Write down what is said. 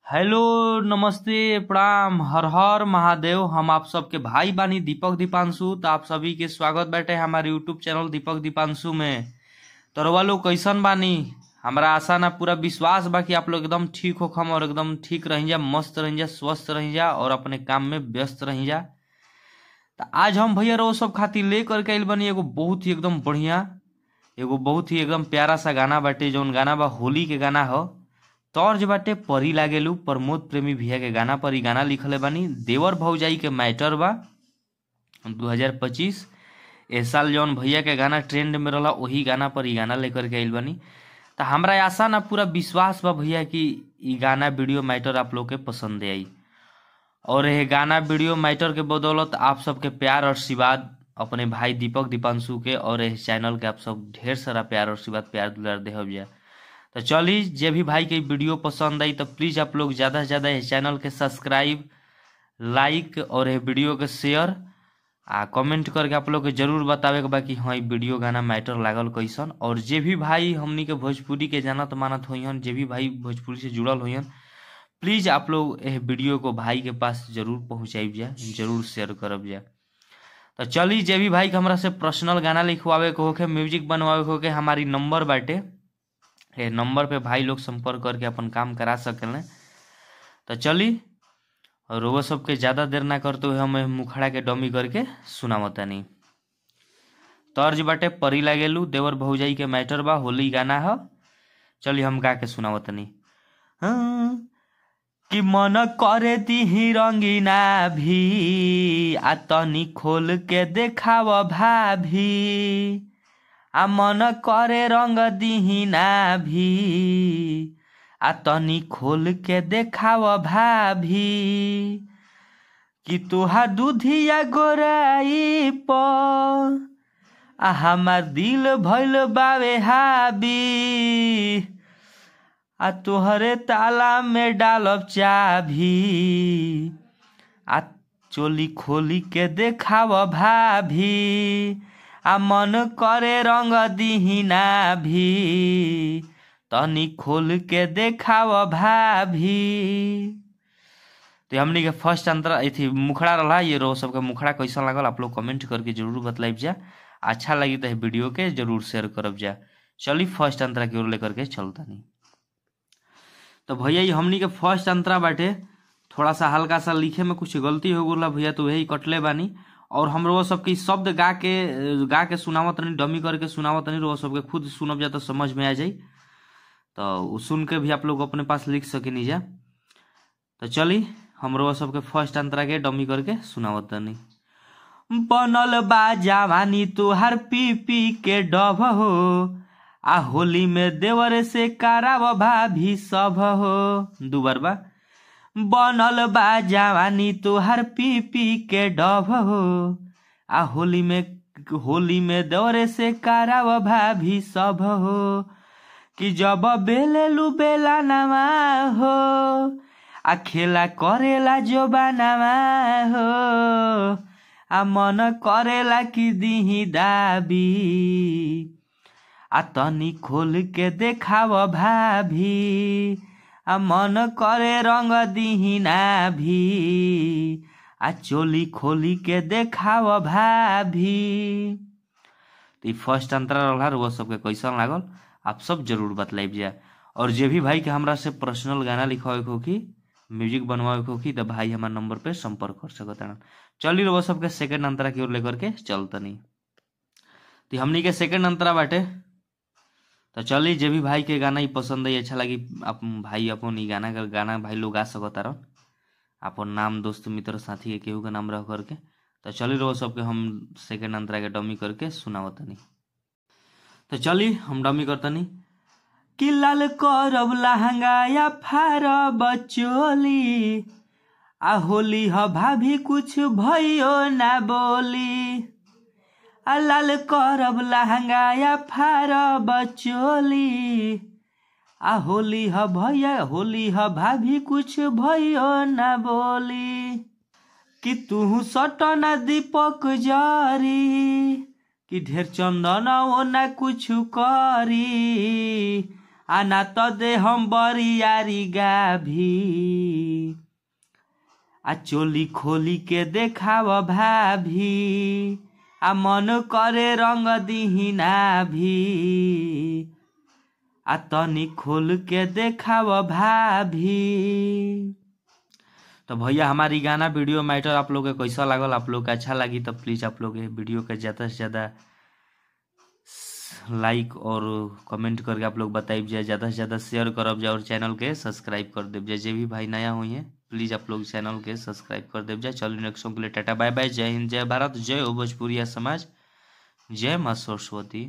Hello नमस्ते प्रणाम हर हर महादेव। हम आप सबके भाई बानी दीपक दीपांशु। तो आप सभी के स्वागत बैठे हमारे यूट्यूब चैनल दीपक दीपांशु में। तो रउआ लोग कैसन बानी? हमारा आशा ना पूरा विश्वास बा कि आप लोग एकदम ठीक होखम और एकदम ठीक रही जा, मस्त रही जा, स्वस्थ रही जा और अपने काम में व्यस्त रही जा। तो आज हम भैया रउआ सब खातिर ले करके आइल बानी एगो बहुत ही एकदम बढ़िया, एगो बहुत ही एकदम प्यारा सा गाना बाटे, जौन गाना बा होली के गाना हो। तर्ज बाटे परी लागेलू, प्रमोद प्रेमी भैया के गाना पर ई गाना लिखले बानी। देवर भौजाई के मैटर बा 2025 ए साल जौन भैया के गाना ट्रेंड में रहा वही गाना पर ई गाना लेकर के आइल बानी। तो हमरा आशा ना पूरा विश्वास बा भैया कि ई गाना वीडियो मैटर आप लोग के पसंद आई और ये गाना वीडियो मैटर के बदौलत आप सबके प्यार और आशीर्वाद अपने भाई दीपक दीपांशु के और इस चैनल के आप सब ढेर सारा प्यार और आशीर्वाद प्यार दुलार देहब जा। तो चली जे भी भाई के वीडियो पसंद आई तो प्लीज़ आप लोग ज़्यादा से ज़्यादा इस चैनल के सब्सक्राइब, लाइक और ये वीडियो के शेयर आ कमेंट करके आप लोग के जरूर बतावे के बाकी हाँ वीडियो गाना मैटर लागल कैसन। और जे भी भाई हमनी के भोजपुरी के जानत मानत होइहन, जे भी भाई भोजपुरी से जुड़ल होइहन, प्लीज़ आप लोग यह वीडियो को भाई के पास जरूर पहुँचाइब जा, जरूर शेयर करब जा। तो चली जे भी भाई के हमरा से पर्सनल गाना लिखवावे के होके, म्यूजिक बनवावे के होके, हमारी नंबर बाटे, ये नंबर पे भाई लोग संपर्क करके अपन काम करा सकें। तो चली और वो सबके ज़्यादा देर ना करते हुए हम मुखड़ा के डमी करके सुनावतानी। तर्ज बाटे परी लागेलू, देवर भौजाई के मैटर बा, होली गाना है। चली हम गा के सुनावतानी। हाँ कि मन करे दिही रंगीना भी आ तनी खोल के देखाव भाभी, आ मन करे रंग दिही ना भी आ तनी खोल के देखाव भाभी, कि तोहार दूधिया गोराई पर आ हमार दिल भइल बावे हाबी, आ तोहरे ताला में डालब चाभी आ चोली खोली के देखाव भाभी, आ मन करे रंग दिही ना भी तनी खोल के देखाव भाभी। तो हमनी के फर्स्ट अंतरा अथी मुखड़ा रहा। ये रो सबके मुखड़ा कैसा लागल आप लोग कमेंट करके जरूर बतलाइब जा। अच्छा लगी तो वीडियो के जरूर शेयर करब जा। चली फर्स्ट अंतरा की ओर लेकर के चलता नहीं। तो भैया ये हमनी के फर्स्ट अंतरा बाटे, थोड़ा सा हल्का सा लिखे में कुछ गलती हो गया भैया तो वही कटले बानी। और हम रोज सबके शब्द गा के सुनावत नहीं, डमी करके सुनावत नहीं, रोज सबके खुद सुनब जा तो समझ में आ जाई। तो सुन के भी आप लोग अपने पास लिख सके नहीं जा। तो चली हम रोज सबके फर्स्ट अंतरा के डमी करके सुनावत नहीं। बनल बा जवानी तुहार पी पी के डब हो, आ होली में देवर से कराव भाभी सब हो। दू बार बा बनल बा जवानी तुहार पी पी के डब हो, आ होली में दौरे से कराव भाभी सब हो, कि जब बेलेलू बेला नवा हो आ खेला करेला जो बनावा हो, आ मन करेला कि दिही दाबी आ तनी खोल के देखाव भाभी, आ मन करे रंग दिही ना भी आ चोली खोली के देखाव भाभी। तो फर्स्ट अंतरा रहा, वो सबके कैसन लागल आप सब जरूर बतलाइब जा। और जे भी भाई के हमरा से पर्सनल गाना लिखवावे के होखी, म्यूजिक बनवावे के होखी, तो भाई हमारे नंबर पे संपर्क कर सकता। चली वो सबके सेकंड अंतरा की ओर लेकर के चलतनी। तो हमनी के सेकंड अंतरा बाटे। तो चली जे भी भाई के गाना ही पसंद आई, अच्छा लगी आप भाई अपन ई गाना का गाना भाई लोग गा सकता रह, अपन नाम दोस्त मित्र साथी के केहू के नाम रह करके। तो चली रहो सबके हम सेकंड अंतरा के डमी करके सुनावतनी। तो चली हम डमी करतनी। कि लाल करब लहंगा या फारब चोली, आ होली ह भाभी कुछ भइयो ना बोली, आ लाल करब लहंगा या फारब चोली, आ होली ह भैया होली ह भाभी कुछ भइयो ना बोली, कि तू सटना दीपक जारी, कि ढेर चंदन ओ ना कुछ करी, आ ना तो दे हम बरियारी गाभी। आ चोली खोली के देखाव भाभी, आ मन करे रंग दिही नाभी। आ तनी खोल के देखाव भाभी। तो भैया हमारी गाना वीडियो मैटर आप लोग के कैसा लागल, आप लोग के अच्छा लगी तो प्लीज़ आप लोग वीडियो के ज़्यादा से ज़्यादा लाइक और कमेंट करके आप लोग बताइब जाए, ज़्यादा से ज़्यादा शेयर करब जाए और चैनल के सब्सक्राइब कर देव जाए। जे भी भाई नया हुई है प्लीज़ आप लोग चैनल के सब्सक्राइब कर देव जाए। चलो नेक्स्ट सॉन्ग के लिए टाटा बाय बाय, जय हिंद, जय भारत, जय हो भोजपुरिया समाज, जय माँ सरस्वती।